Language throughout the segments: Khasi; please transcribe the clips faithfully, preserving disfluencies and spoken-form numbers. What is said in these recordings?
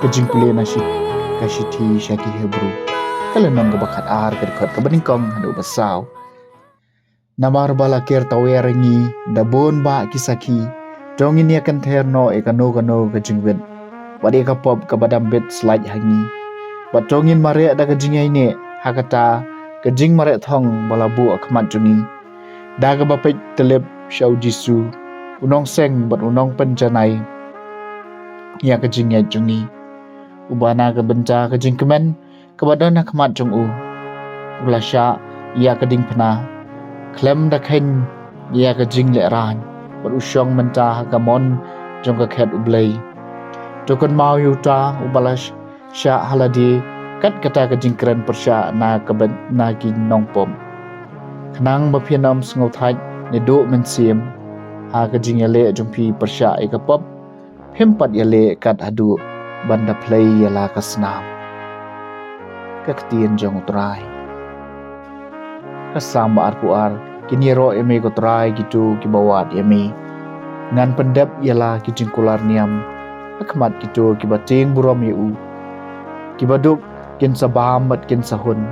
Ka jingpule na shi ka shithi sha ki Hebru, ka lynnong kaba khat ar, ka dkhot kaba nyngkong haduh ba saw. Namar ba la ker tawiar ïa ngi da bun bah ki sakhi, to ngin ïa kynther noh ïa kano kano ka jingwit bad ïa ka pop kaba dam bit slait ha ngi. Bad to ngin mareh da ka jingïaineh ha kata ka jingmareh thong ba la buh ha khmat jong ngi, da kaba peit tyllep sha u Jisu, u nongseng bad u nongpynjanai ïa ka jingngeit jong ngi, uba na ka bynta ka jingkmen kaba don ha khmat jong u, u la shah ïa ka diengphna, khlem da kheiñ ïa ka jinglehrain, bad u shong mynta ha ka mon jong ka khet U Blei. To kynmaw ïa uta uba la sh- shah ha lade kat kata ka jingkren pyrshah na ka byn- na ki nongpop, khnang ba phin ym sngewthait ne duh mynsiem ha ka jingïaleh jong phi pyrshah ïa ka pop, phim pat ïaleh kat haduh ban da phlei ïa la ka snam. Ka ktien jong U Trai. Ka Salm ba arphew ar. Kin ïaroh ïa me ko Trai kito kiba wad ïa me. Ngan pyndep ïa la ki jingkular niam ha khmat kito kiba tieng burom ïa u. Kiba duk kin sa bam bad kin sa hun.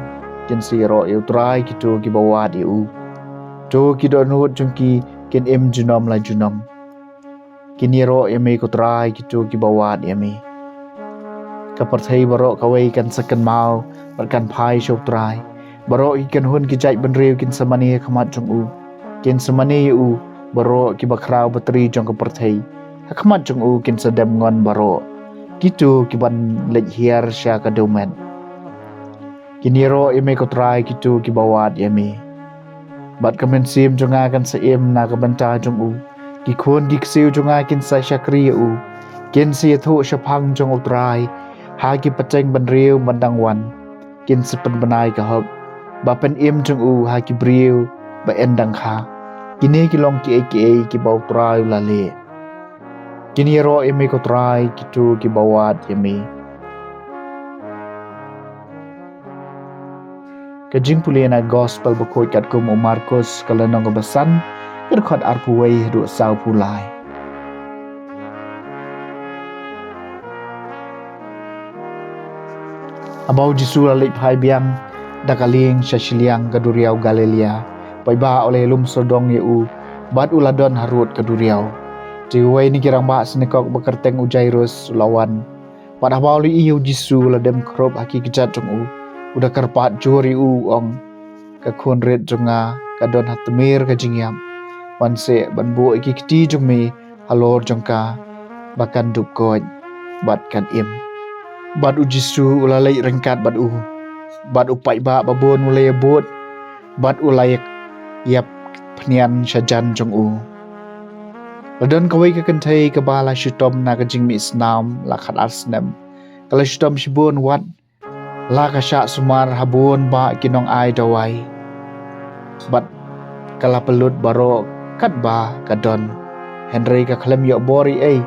Kin sa ïaroh ïa U Trai kito kiba wad ïa u. To ki dohnud jong ki kin im junom la junom. Kin ïaroh ïa me ko Trai kito kiba wad ïa me. Ka pyrthei baroh kawei kan sa kynmaw bad kan phai sha U Trai. Baroh ki kynhun ki jaitbynriew kin sa mane ha khmat jong u. Kin sa mane ïa u baroh kiba khraw batri jong ka pyrthei. Ha khmat jong u kin sa dem ngon baroh kito kiban leit hiar sha ka dewmet. Kin ïaroh ïa me ko Trai kito kiba wad ïa me. Bad ka mynsiem jong nga kan sa im na ka bynta jong u. Ki khun ki ksiew jong nga kin sa shakri ïa u. Kin sa ïathuh shaphang jong U Trai ha ki pateng bynriew ban dang wan. Kin sa pynbna ïa ka hok ba pynim jong u ha ki briew ba yn dang kha. Kine ki long kiei kiei kiba U Trai u la leh. Kin ïaroh ïa me ko Trai kito kiba wad ïa me. Ka jingpule na Gospel bakhuid katkum u Markus, ka lynnong kaba san, ka dkhot arphew wei haduh sawphew lai. Haba u Jisu u la leit phai biang da ka lieng sha shiliang ka duriaw Galilea, paidbah u la ïalum sawdong ïa u bad u la don harud ka duriaw. Te uwei na ki rangbah synagog ba kyrteng u Jairus u la wan. Bad haba u la ïohi ïa u Jisu u la dem khrup ha ki kjat jong u, u da kyrpad jur ïa u, u ong, ka khun rit jong nga ka don ha tmier ka jingïap. Wan seh ban buh ïa ki kti jong me halor jong ka ba kan dup koit bad kan im. Bad u Jisu u la leit ryngkat bad u. Bad u paidbah babun u la ïabud bad u la ïap phnian sha jan jong u. La don kawei ka kynthei kaba la shitom na ka jingmih snam la khat ar snem. Ka la shitom shibun wat, la ka shah sumar ha bun bah ki nongai dawai. Bad ka la pynlut baroh katba ka don, hynrei ka khlem ïoh bor ei ei,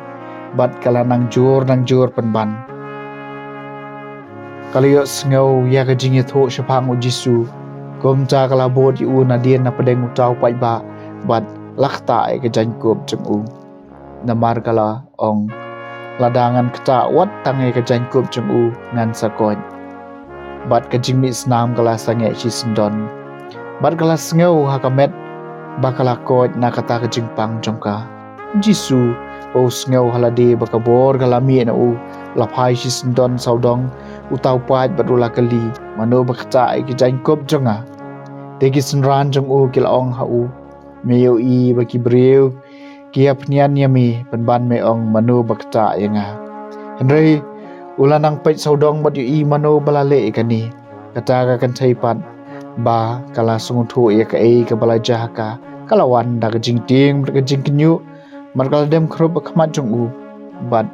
bad ka la nang jur nang jur pynban. Ka la ïohsngew ïa ka jingïathuh shaphang u Jisu, kumta ka la bud ïa u nadien napdeng uta u paidbah bad la ktah ïa ka jaiñkup jong u. Namar ka la ong, lada ngan ktah wat tang ïa ka jaiñkup jong u ngan sa koit. Bad ka jingmih snam ka la sangeh shisyndon. Bad ka la sngew ha ka met ba ka la koit na kata ka jingpang jong ka. U Jisu, ba u sngew ha lade ba ka bor ka la mih na u, la phai shisyndon sawdong uta u paid bad u la kylli, mano ba ktah ïa ka jaiñkup jong nga? Te ki synran jong u ki la ong ha u, me ïohi ba ki briew ki ïa phnian ïa me, pynban me ong mano ba ktah ïa nga. Hynrei u la nang peit sawdong bad ïohi mano ba la leh ïa kane. Kata ka kynthei pat, ba ka la sngewthuh ïa kaei kaba la jia ha ka, ka la wan da ka jingtieng bad ka jingkynñiuh, bad ka la dem khrup ha khmat jong u, bad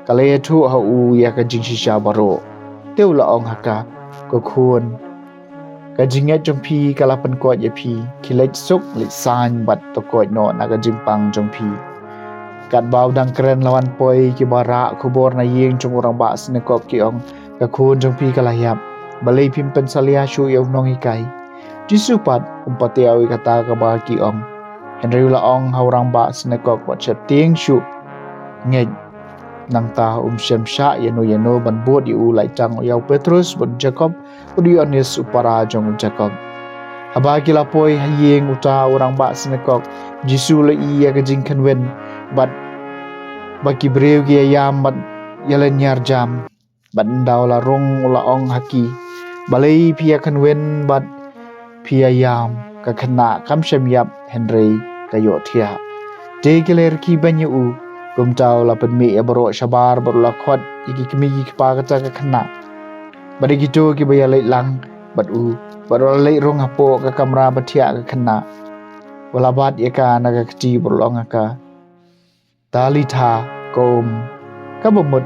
ka la ïathuh ha u ïa ka jingshisha baroh. Te u la ong ha ka, ko khun, ka jingngeit jong phi ka la pynkoit ïa phi, khie leit suk leit saiñ bad to koit noh na ka jingpang jong phi. Katba u dang kren la wan poi kiba rah khubor na ïing jong u rangbah synagog ki ong, ka khun jong phi ka la ïap. Balei phim pynsalia shuh ïa u nonghikai? Jisu pat um patiaw ïa kata kaba ki ong. Hynrei u la ong ha u rangbah synagog bad sheptieng shuh, ngeit, Nangta um shym shah ïano ïano ban bud ïa u, la tang ïa u Petrus bad u Jakob bad u Ïoannis u para jong u Jakob. Haba ki la poi ha ïing uta u rangbah synagog, Jisu u la ïohi ïa ka jingkhynwin bad ba ki briew ki ïa ïam bad ïa lynñiar jam. Bad ynda u la rung u la ong ha ki, balei phi ïa khynwin bad phi ïa ïam? Ka khynnah kam shym ïap hynrei ka ïohthiah. Te ki la rkhie beiñ ïa u. Kumta u la pynmih ïa baroh shabar bad u la khot ïa ki kmie ki kpa kata ka khynnah bad ïa kito kiba ïa leit lang bad u, bad u la leit rung hapoh ka kamra ba thiah ka khynnah. U la bat ïa ka na ka kti bad u la ong ha ka, Talitha koum, kaba mut,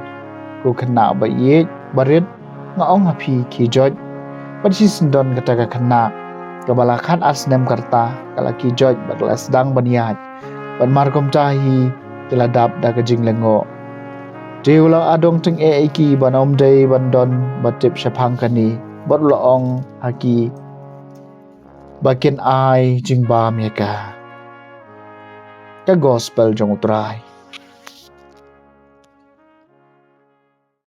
ko khynnah ba ïeit ba rit, nga ong ha phi, khie joit. Bad shisyndon kata ka khynnah kaba la khat ar snem ka rta ka la khie joit bad ka la sdang ban ïaid. Bad markumta hi ki la dap da ka jinglyngngoh. Te u la adong tyngeh ïa ki ban ym dei ban don ba tip shaphang kane bad u la ong ha ki ba kin ai jingbam ïa ka. Ka Gospel jong U Trai.